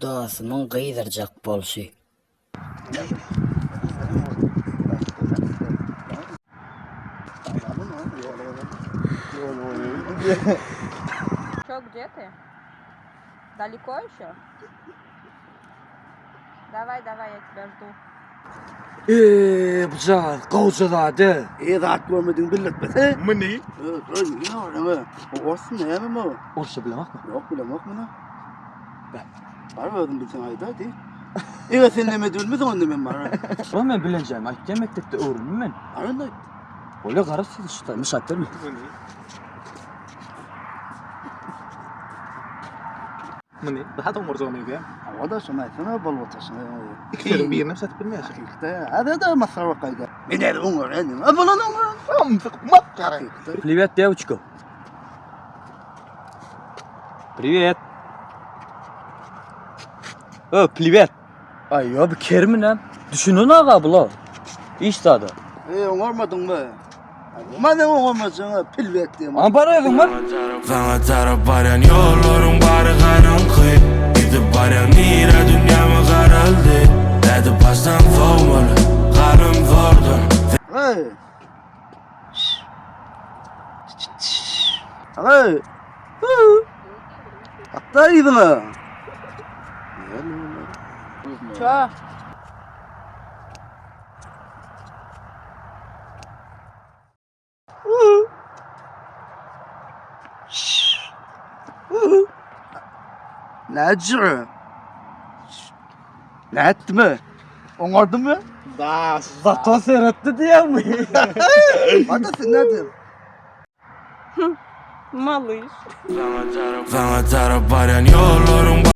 Dostumyň gyzyrjak bolşy. Ço gde ty? Daleko ýşo? Daway daway ýa tebýa ždu. Eee bu jagaz gowja zady. E zat görmediň billetmese. Muny. Orsmy näme bu? Orsça bilemokmy? Ýok bilemok muny. Bar özüň bilseň aýda diý. Eger sen näme bilmeseň onda men bar. Şo men bilenjämi aýtýan mekdepde öwrendim men. Bar onda aýt. Bolýa garaz siz şu taý myşat berme. Muny daha doňurjagyny öýdýän. Hawa-da şony aýtsana bolup oturşyň. Iki sözüň birini hem satyp bilmeýär. Hakykda. Hadi-de masgara bolup gaýdar. Men nädip oňarýan? A bolan oňaryn. Samsyk masgara. Priwet dewçka. Priwet. Ö, priwet. Aý, ýo, bu kermi näm? Düşünen aga bula. Iş zada. E, oňarmadyňmy? Madem oňarmajaňa pilbet diýem. Ana bar özüň bar. Saňa tarap barýan ýollaryň bary garaňky Gidip barýaň nirä dünýäme garaldy Nädip başdan sowmaly galym zordan Hey. Hey. Atla yzyna. Ço? Nätjä? Nätdimi? Oňardymy? Da, zato seretdi diýýäňmi? Hadi sen nädin? Malyş. Saňa tarap barýan ýollaryň.